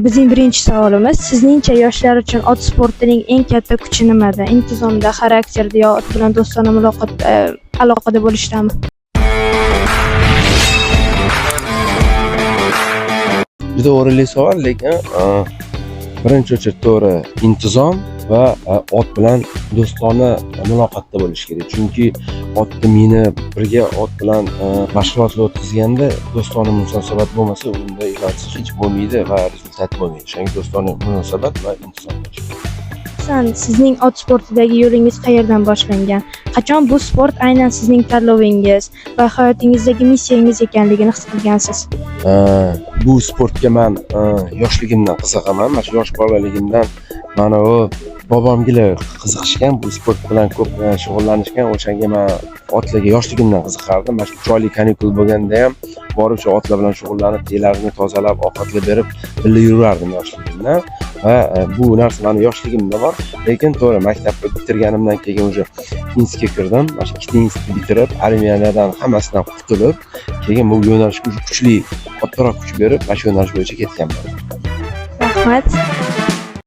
Bizning birinchi savolimiz: sizningcha yoshlar uchun ot sportining eng katta kuchi nimada? Intizomda, xarakterda yo ot bilan do'stona muloqot aloqada bo'lishdami? Juda o'rinli savol, lekin birinchi очередь to'g'ri intizom va ot bilan do'stona muloqotda bo'lish kerak. Chunki otni minib, birga ot bilan mashg'ulotlar o'tkazganda do'stona munosabat bo'lmasa, unda ilojsiz hech bo'lmaydi va результат bo'lmaydi. O'shanga do'stona munosabat va intizom bo'lishi kerak. Xususan, sizning ot sportidagi yo'lingiz qayerdan boshlangan? Qachon bu sport aynan sizning tanlovingiz va hayotingizdagi missiyangiz ekanligini his qilgansiz? Bu sportga man yoshligimdan qiziqaman. Mana shu yosh bolaligimdan mana u bobomgilar qiziqishgan, bu sport bilan ko'p shug'ullanishgan. O'shanga man otlarga yoshligimdan qiziqardim. Mana shu 3 oylik kanikul bo'lganda ham borib shu otlar bilan shug'ullanib, telarini tozalab, ovqatlar berib birga yurardim yoshligimdan. Va bu narsa mani yoshligimda bor. Lekin to'g'ri, maktabni bitirganimdan keyin уже institutga kirdim. Mana shu ikkita institutni bitirib, armiyalardan hammasidan qutulib, keyin bu yo'nalishga уже kuchli, kattaroq kuch berib, mana shu yo'nalish bo'yicha ketganman. Rahmat.